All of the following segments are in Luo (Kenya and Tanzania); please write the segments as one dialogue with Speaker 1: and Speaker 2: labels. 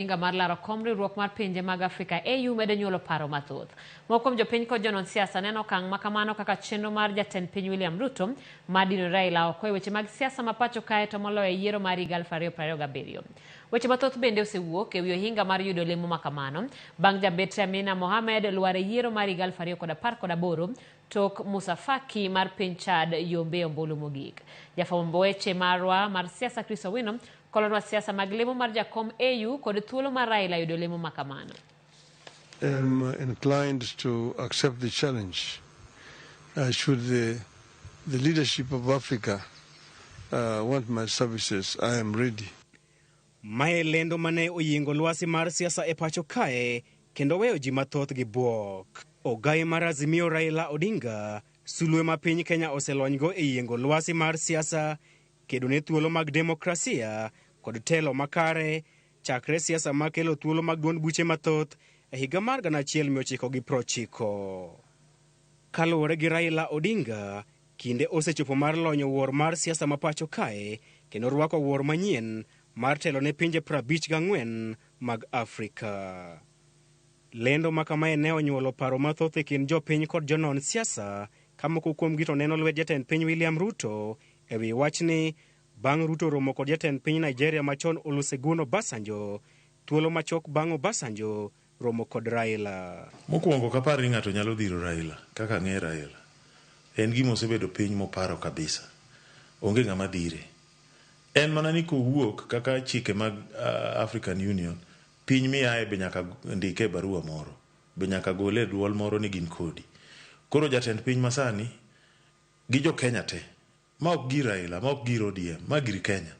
Speaker 1: Ohinga mar laro kom riwruok mar pinje mag Afrika AU medo nyuolo paro mathoth. Moko kuom jopiny kod jonon siasa neno okang' ma kamano kaka chenro mar jatend piny William Ruto mar dino Raila oko e weche mag siasa ma pacho kae to moloyo e yiero mar higa 2027. Weche mathoth bende osewuok e wi ohinga mar yudo lemo ma kamano bang' jabetre Amina Mohamed lwar e yiero mar higa 2018 tok Musa Faki mar piny Chad yombe e ombulu mogik. Jafwamb weche marwa mar siasa Chris Owino kolonwa siasa mag lemo mar jakom AU kod thuolo mar Raila yudo lemo ma kamano.
Speaker 2: Am inclined to accept the challenge should the leadership of Africa want my services, I am ready.
Speaker 3: Mae lendo mane oyiengo lwasi mar siasa e pacho kae kendo weyo ji mathoth gi bwok. Ogai mar Azimio Raila Odinga, sulwe ma piny Kenya oselonygo e yiengo lwasi mar siasa, kedo ne thuolo mag demokrasia kod telo makare, chakre siasa makelo thuolo mag duond buche mathoth e higa mar 1990. Kaluwore gi Raila Odinga, kinde osechopo mar lonyo wuor mar siasa ma pacho kae kendo rwako wuor manyien mar telo ne pinje 54 mag Afrika. Lendo ma kamae ne onyuolo paro mathoth e kind jopiny kod jonon siasa, ka moko kuomgi to neno lwet jatend piny William Ruto e wi wachni bang' Ruto romo kod jatend piny Nigeria machon Olusegun Obasanjo thuolo machuok bang' Obasanjo romo kod Raila.
Speaker 4: Mokwongo ok apar ni ng'ato nyalo dhiro Raila kaka ang'e Raila. En gima osebedo piny moparo kabisa. Onge ng'ama dhire. En mana ni kowuok kaka chike mag African Union, piny miaye be nyaka ndike e barua moro, be nyaka gole e duol moro ni gin kodi. Koro jatend piny masani gi jo Kenya te, ma ok gir Raila, ma ok gir ODM, ma gir Kenya.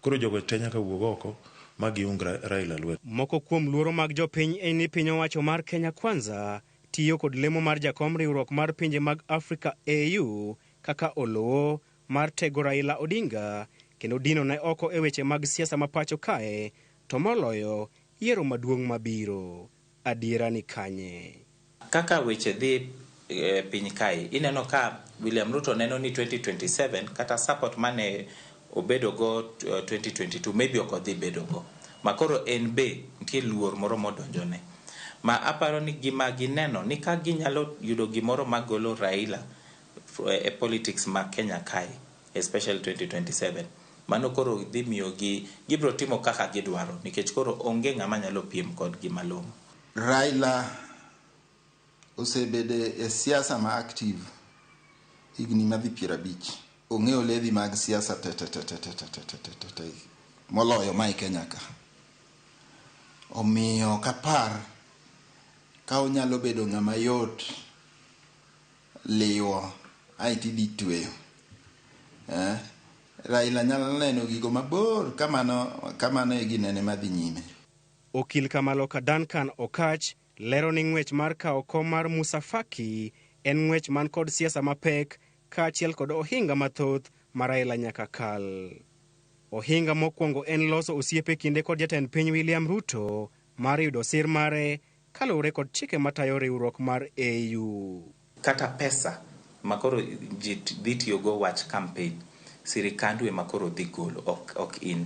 Speaker 4: Koro jogo te nyaka wuog oko ma giung Raila lwedo.
Speaker 3: Moko kuom luoro mag jopiny en ni piny owacho mar Kenya Kwanza tiyo kod lemo mar jakom riwruok mar pinje mag Afrika AU kaka olowo mar tego Raila Odinga kendo dino ne oko e weche mag siasa ma pacho kae to moloyo yiero maduong' mabiro. Adiera ni kanye?
Speaker 5: Kaka weche dhi e piny kae, ineno ka William Ruto neno ni 2027 kata support mane obedo go 2022 maybe ok odhi bedo go. Makoro en be nitie luor moro modonjone. Ma aparo ni gima gineno ni ka ginyalo yudo gimoro magolo Raila e politics ma Kenya kae, especially 2027, mano koro dhi miyo gi gibiro timo kaka gidwaro nikech koro onge ng'ama nyalo piem kodgi malong'o.
Speaker 6: Raila osebedo e siasa ma active higni madhi 50. Ong'eyo ledhi mag siasa te te te te te te te te te te te moloyo ma e Kenya ka. Omiyo ok apar ka onyalo bedo ng'ama yot liwo aeto idhi tweyo. Raila nyalo neno gigo mabor kamano e ginene madhi nyime.
Speaker 3: Okil Kamaloka Duncan Okach lero ni ng'wech mar kawo kom mar Musa Faki en ng'wech man kod siasa mapek kaachiel kod ohinga mathoth ma Raila nyaka kal. Ohinga mokwongo en loso osiepe kinde kod jatend piny William Ruto mar yudo sir mare kaluwore kod chike matayo riwruok mar AU.
Speaker 5: Kata pesa makoro ji dhi tiyogo wach campaign, sirikandu ema koro dhi golo, ok in.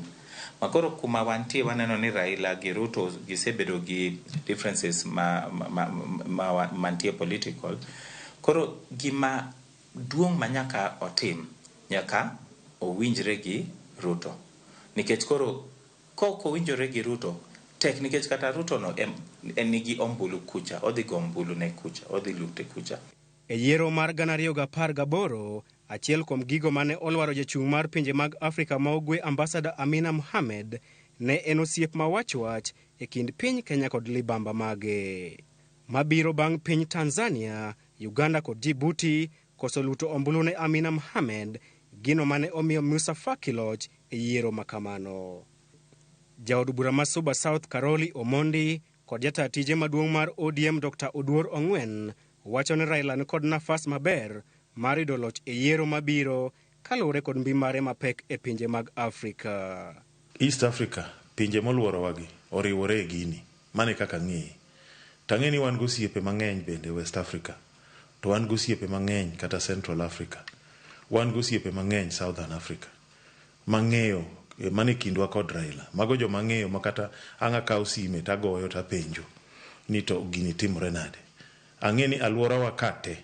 Speaker 5: Makoro kuma wantie waneno ni Raila gi Ruto gisebedo gi differences ma mantie political. Koro gima duong' ma nyaka otim, nyaka owinjre gi Ruto. Nikech koro kok owinjore gi Ruto, tek nikech kata Ruto no en nigi ombulu kucha, odhi go ombulu ne kucha, odhi lute kucha.
Speaker 3: E yiero mar 2018, achiel kuom gigo mane olwaro jachung' mar pinje mag Afrika ma Ugwe Ambassador Amina Mohamed ne en osiep ma wach wach e kind piny Kenya kod libamba mage. Mabiro bang' piny Tanzania, Uganda kod Djibouti koso luto ombulu ne Amina Mohamed, gino mane omiyo Musa Faki loch e yiero makamano. Jaod bura ma Suba South Caroli Omondi kod jata tije maduong' mar ODM Dr. Oduor Ong'wen wacho ni Raila ni kod nafas maber mar yudo loch e yiero mabiro kaluwore kod mbi mare mapek e pinje mag Afrika.
Speaker 4: East Africa, pinje moluorowagi oriwore e gini. Mano e kaka ang'eye. To ang'e ni wan gosiepe mang'eny bende West Africa. To wan gosiepe mang'eny kata Central Africa. Wan gosiepe mang'eny Southern Africa. Mang'eyo Mane kindwa kod Raila. Mago joma ang'eyo ma kata ang' akaw sime tagoyo tapenjo ni to gini timore nade. Ang'e ni alworawa ka te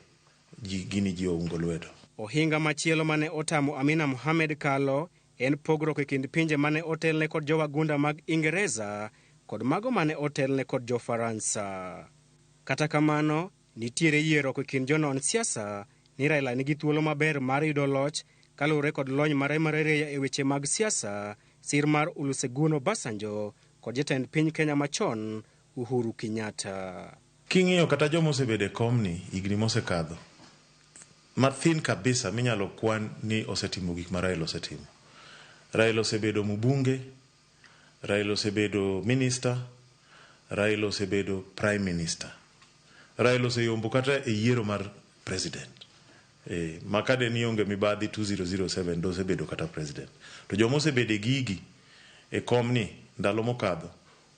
Speaker 4: ji gini ji oungo lwedo.
Speaker 3: Ohinga machielo mane otamo Amina Mohamed kalo en pogruok e kind pinje mane otelne kod jowagunda mag Ingereza kod mago mane otelne kod jo-Faransa. Kata kamano, nitiere yierruok e kind jonon siasa ni Raila nigi thuolo maber mar yudo loch kaluwore kod lony mare mararieya e weche mag siasa, sir mar Olusegun Obasanjo kod jatend piny Kenya machon Uhuru Kenyatta.
Speaker 4: King'iyo kata joma osebedo e komni higni mosekadho, mathin kabisa minyalo kwan ni osetimo gik ma Raila osetimo. Raila osebedo mbunge, Raila osebedo minister, Raila osebedo prime minister. Raila oseyombo kata e yiero mar president. Ma kade ni onge mibadhi 2007 dosebedo kata president. To joma osebedo e gigi e komni ndalo mokadho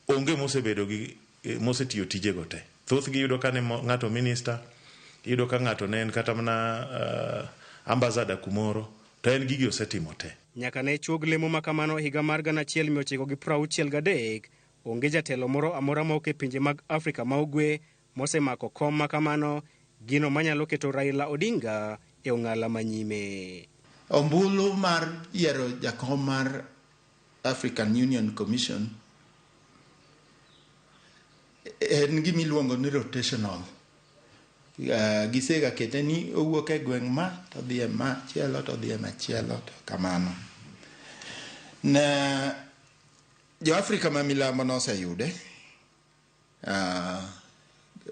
Speaker 4: onge mosebedo gi mosetiyo tijego te. Thothgi iyudo ka ne ng'ato minister, iyudo ka ng'ato ne en kata mana ambassador kumoro, to en gigi osetimo te.
Speaker 3: Nyaka ne chuog lemo ma kamano higa mar 1963, onge jatelo moro amora mawuok e pinje mag Afrika ma Ugwe mosemako kom ma kamano, gino manyalo keto Raila Odinga e ong'ala manyime.
Speaker 6: Ombulu mar yiero jakom mar African Union Commission en gima iluongo ni rotational. Gisega kete ni owuok e gweng' ma to odhi e machielo to odhi e machielo to kamano. Ne jo Afrika ma milambo noseyude,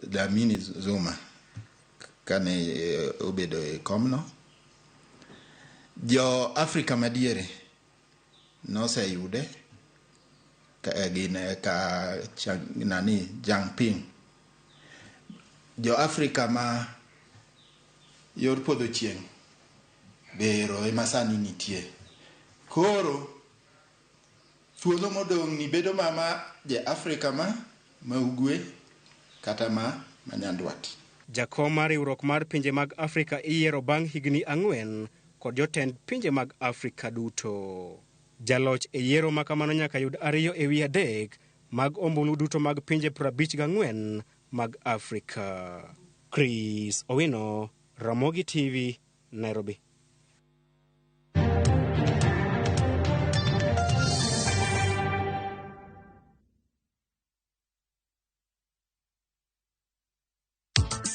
Speaker 6: Dlamini Zuma kane obedo e komno. Jo Afrika madiere noseyude gin ka nani Jinping. Jo Afrika ma yor podho chieng' bero ema sani nitie. Koro thuolo modong' ni bedo mama je Afrika ma ugwe kata ma nyandwat.
Speaker 3: Jakom mar riwruok mar pinje mag Afrika iyiero bang' higni 4 kod jotend pinje mag Afrika duto. Jaloch e yiero ma kamano nyaka yud 2/3 mag ombulu duto mag pinje 54 mag Afrika. Chris Owino, Ramogi TV, Nairobi.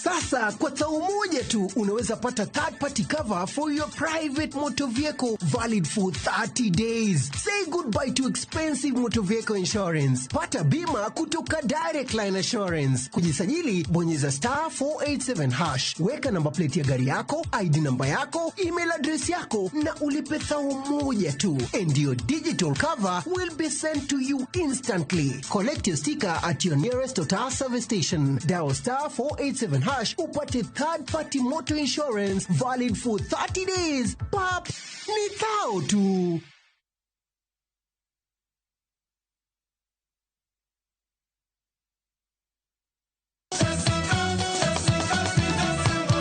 Speaker 7: Sasa kwa tao moja tu unaweza pata third party cover for your private motor vehicle valid for 30 days. Say goodbye to expensive motor vehicle insurance. Pata bima kutoka Direct Line Assurance. Kujisajili bonyeza *487#. Weka namba plate ya gari yako, ID namba yako, email address yako na ulipe thao moja tu. And your digital cover will be sent to you instantly. Collect your sticker at your nearest Total service station. Dial *487# upate third party motor insurance valid for 30 days. Pap, ni thao tu.